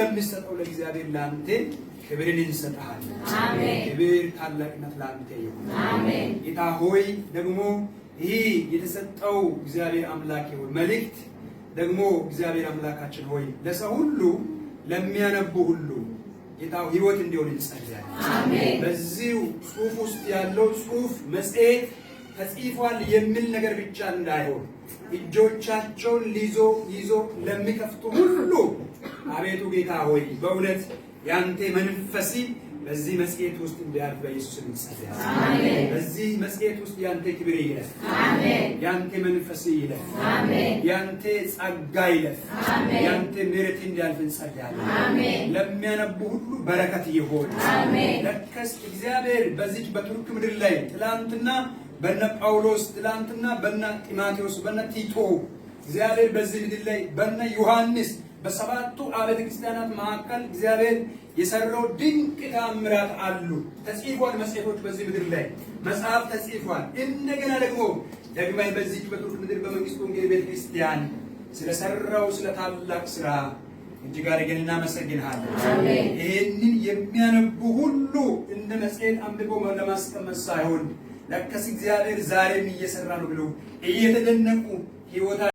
ለሚሰጠው ለእግዚአብሔር ለአንተ ክብርን እንሰጥሃለን። ክብር ታላቅነት ለአንተ ይሁን። ጌታ ሆይ፣ ደግሞ ይህ የተሰጠው እግዚአብሔር አምላክ ይሁን መልእክት ደግሞ እግዚአብሔር አምላካችን ሆይ ለሰው ሁሉ፣ ለሚያነቡ ሁሉ ጌታ ሕይወት እንዲሆን እንጸልያለን። በዚሁ ጽሑፍ ውስጥ ያለው ጽሑፍ መጽሔት ተጽፏል የሚል ነገር ብቻ እንዳይሆን እጆቻቸውን ይዞ ይዞ ለሚከፍቱ ሁሉ አቤቱ ጌታ ሆይ በእውነት ያንተ መንፈስ በዚህ መጽሔት ውስጥ እንዲያልፍ በኢየሱስ እንጸልያለን። በዚህ መጽሔት ውስጥ ያንተ ክብር ይለፍ፣ ያንተ መንፈስ ይለፍ፣ ያንተ ጸጋ ይለፍ፣ ያንተ ምሕረት እንዲያልፍ እንጸልያለን። ለሚያነቡ ሁሉ በረከት ይሆን። ለከስ እግዚአብሔር በዚች በቱርክ ምድር ላይ ትላንትና በነ ጳውሎስ፣ ትላንትና በነ ጢሞቴዎስ፣ በነ ቲቶ፣ እግዚአብሔር በዚህ ምድር ላይ በነ ዮሐንስ በሰባቱ አብያተ ክርስቲያናት መካከል እግዚአብሔር የሰራው ድንቅ ተአምራት አሉ። ተጽፏል። መጽሔቶች በዚህ ምድር ላይ መጽሐፍ ተጽፏል። እንደገና ደግሞ ደግማይ በዚህ በቱርክ ምድር በመንግስቱ ወንጌል ቤተ ክርስቲያን ስለሰራው ስለ ታላቅ ስራ እጅግ አድርገን እናመሰግንሃለን። ይህንን የሚያነቡ ሁሉ እንደ መጽሔት አንብቦ ለማስቀመጥ ሳይሆን ለከስ እግዚአብሔር ዛሬም እየሰራ ነው ብለው እየተደነቁ ህይወታ